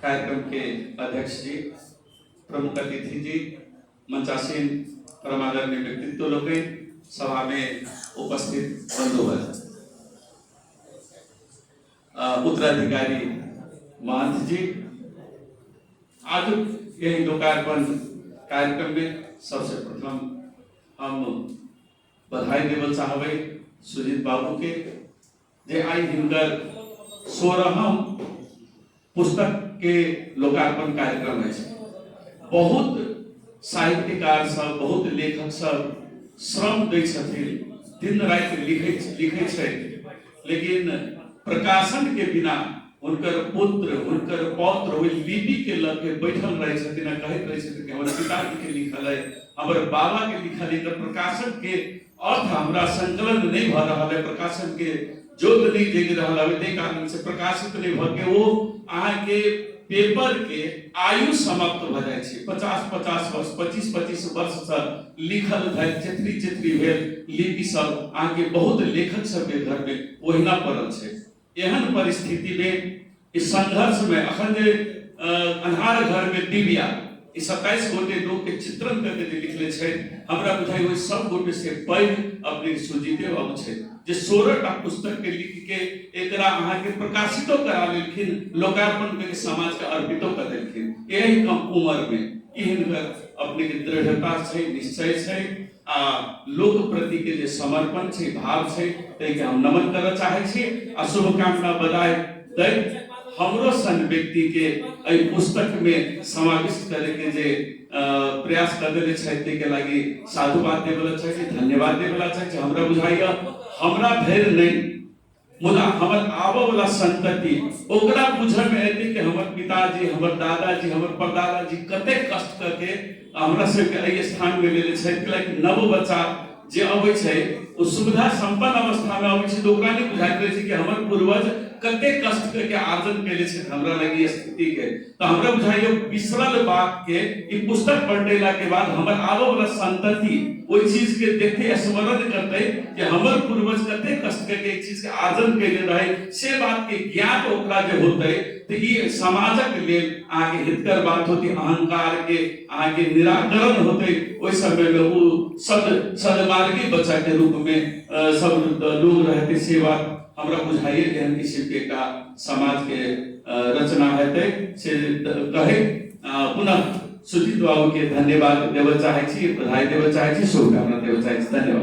कार्यक्रम के अध्यक्ष जी, प्रमुख अतिथि जी, मंचासीन परमादरणीय व्यक्तित्व लोकनि, सभा में उपस्थित बंधुगण, उत्तराधिकारी महंत जी, आज यही लोकार्पण कार्यक्रम में सबसे प्रथम हम बधाई देवल चाहबै सुजीत बाबू के जे आइ हिनकर 16हम पुस्तक के लोकार्पण कार्यक्रम अछि। बहुत साहित्यकार सब, बहुत लेखक सब श्रम दै छथिन, दिन राति लिखै लिखै छथि, लेकिन प्रकाशन के बिना हुनकर पुत्र, हुनकर पौत्र ओहि लिपि के लऽ के बैठल रहै छथिन आ कहैत रहै छथिन कि हमर पिताजी के लिखल है, हमर बाबा के लिखल है, एकर प्रकाशन के अर्थ हमरा संकलन नहि भऽ रहल है, प्रकाशन के जोत नहि जगि रहल है, ताहि कारण से प्रकाशित नहि भऽ के ओ अहाँके पेपर के आयु समाप्त भऽ जाइ छै। 50-50 वर्ष, 25-25 वर्षसँ लिखल धरि चेथरी चेथरी भेल लिपि सब अहाँके बहुत लेखक सबके घरमे ओहिना पड़ल छै। एहन परिस्थितिमे इस संघर्षमे अखन जे अन्हार घरमे डिबिया ई 27 गोटे लोक के चित्रण करके जे लिखले छै, हमरा बुझाइ ओहि सब गोटे से पैघ अपने सुजीते बाबू छै जे 16टा पुस्तक के लिख के एकरा अहाँ के प्रकाशितो करा लेलखिन, लोकार्पण करके समाज के अर्पितो कर देलखिन एहि कम उम्र में। ई हिनकर अपने के दृढ़ता छै, निश्चय छै आ लोक प्रति के जे समर्पण छै, भाव छै, ताहिके हम नमन करऽ चाहै छी आ शुभकामना बधाई दैत हमरो सन व्यक्ति के एहि पुस्तक में समाविष्ट करे के जे प्रयास कर देने छथि ताहिके लागि साधुवाद देबला चाहै छी, धन्यवाद देबला चाहै छी। हमरा बुझाइए हमरा धरि नहि, मुदा हमर आबऽ वाला संतति ओकरा बुझऽ में एतै कि हमर पिताजी, हमर दादाजी, हमर परदादाजी कतेक कष्ट करके हमरा सबके एहि स्थान में लेले छथि। कियाकि नव बच्चा जे अबै छै ओ सुविधा संपन्न अवस्था में अबै छै तऽ ओकरा नहि बुझाइत रहै छै कि हमर पूर्वज कतेक कष्ट करके आर्जन केले छथि हमरा लगी स्थिति के। तऽ हमरा बुझाइए बिसरल बात के ई पुस्तक पलटेला के बाद हमर आबऽ वाला संतति ओहि चीज के देखते स्मरण करते कि हमर पूर्वज कते कष्ट करके ई चीज के आर्जन केने रहे, से बात के ज्ञात ओकरा जे होते तऽ ई समाजक लेल अहाँके हितकर बात होती, अहंकार के अहाँके निराकरण होते। ओहि समय में ओ सदमार्गी बच्चा के रूप में सब लोग रहते, से बात हमरा बुझाइए एहन किसिम के एकटा समाज के रचना हेतै से कहै पुनः सुजीत बाबू के धन्यवाद देबऽ चाहै छी, बधाई देबऽ चाहै छी, शुभकामना देबऽ चाहै छी। धन्यवाद।